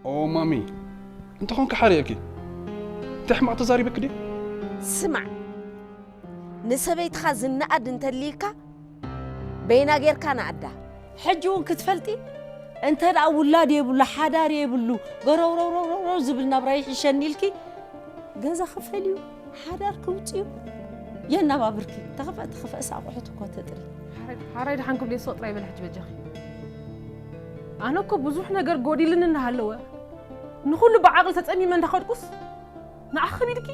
ኦ ማሚ፣ እንተኾንኪ ሓሪቕኪ። እንታይ ሕማቕ ተዛሪበኪ ድየ? ስማዕ፣ ንሰበይትኻ ዝነኣድ እንተልይካ በይና ጌርካ ነኣዳ። ሕጂ እውን ክትፈልጢ፣ እንተ ደኣ ውላድ የብሉ፣ ሓዳር የብሉ፣ ገረውረውረውረው ዝብል ናብራ ይሕሸኒ ኢልኪ፣ ገዛ ክፈልዩ፣ ሓዳር ክውፅዩ የናባብርኪ። ተኸፈእ ተኸፈእስ ኣቑሑት እኮ ተጥሪ። ሓራይ ድሓን ክብለይ ሶጥ ጥራይ በል ሕጂ በጃኺ። ኣነ እኮ ብዙሕ ነገር ጎዲልኒ እናሃለወ ንኹሉ ብዓቕሊ ተጸሚመ እንዳኸድኩስ ንዓኺ ከቢድኪ።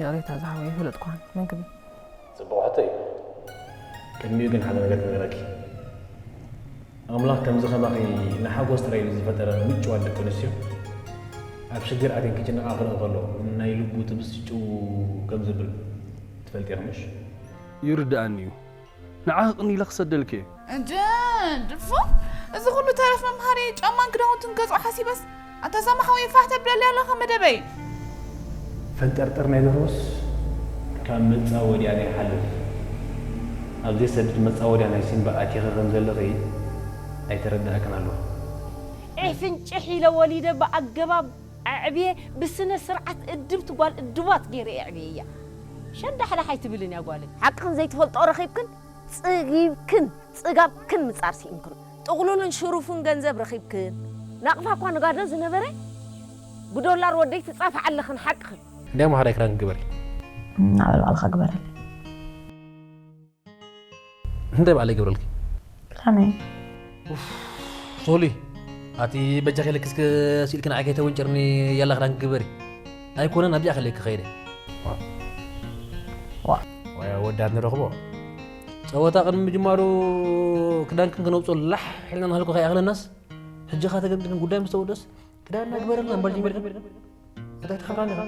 ይቕሬታ ዝሓወይ ኣይፈለጥኩኻን። መን ክብል? ጽቡቕ ሕቶ እዩ። ቅድሚኡ ግን ሓደ ነገር ክነግረኪ። ኣምላኽ ከምዚ ከማኺ ንሓጎስ ጥራይ ኢሉ ዝፈጠረ ምጭዋት ደቂ ኣንስትዮ ኣብ ሽግር ኣትየን ክጭነቓ ክርኢ ከሎ ናይ ልቡ ጥብስ ጭው ከም ዝብል ትፈልጢ ኢኺ ምሽ? ይርድኣኒ እዩ። ንዓኺ ቅኒ ኢለ ክሰደልኪ እየ። እንደ ድፎ እዚ ኩሉ ተረፍ መምሃሪ ጫማን ክዳውንትን ገዝኦ ሓሲበስ ኣታ ሳማ ሓወይ ፋሕ ተብለሊ ኣለኻ መደበይ። ፈንጠርጠር ናይ ደርሆስ ካብ መጻወድያ ናይ ሓልፍ ኣብ ዘይሰድድ መጻወድያ ናይ ሲምባ ኣቲኺ ከም ዘለኺ ኣይተረድኣክን ኣለኹ። ዒፍንጭሕ ኢለ ወሊደ ብኣገባብ ኣዕብየ ብስነ ስርዓት እድብቲ ጓል እድባት ገይረ የዕብየያ። ሸንዳሕዳሕ ኣይትብልን እያ ጓለይ። ሓቅኽን ዘይትፈልጥኦ ረኺብክን ጽጊብክን ጽጋብክን ምጻር ስኢንክን። ጥቕሉልን ሽሩፉን ገንዘብ ረኺብክን። ናቕፋ እኳ ንጋዶ ዝነበረ ብዶላር ወደይ ትጻፍዓ ኣለኽን ሓቅኽን። እንዲያም ሓደ ክዳን ግበሪ። ናበል ባዕልኻ ግበረለይ። እንታይ ባዕለይ ግብረልኪ? ክዳነይ። ሶሊ ኣቲ በጃኺ ልክስክ ስኢልኪ ንዓይ ከይተወንጭርኒ ያላ ክዳን ግበሪ። ኣይኮነን ኣብዚኣ ከለይ ክኸይደ። ዋ። ወያ ወዳት ንረኽቦ። ጸወታ ቅድሚ ምጅማሩ ክዳንክን ክነውጾ ላሕ ኢልና ንሃልኮ ከይኣኽለናስ ሕጂ ኻ ተገምግም ጉዳይ ምስ ተወደስ ክዳንና ግበረልና እምበር ጀሚርካ እንታይ ትኸብራኒ ኢኻ?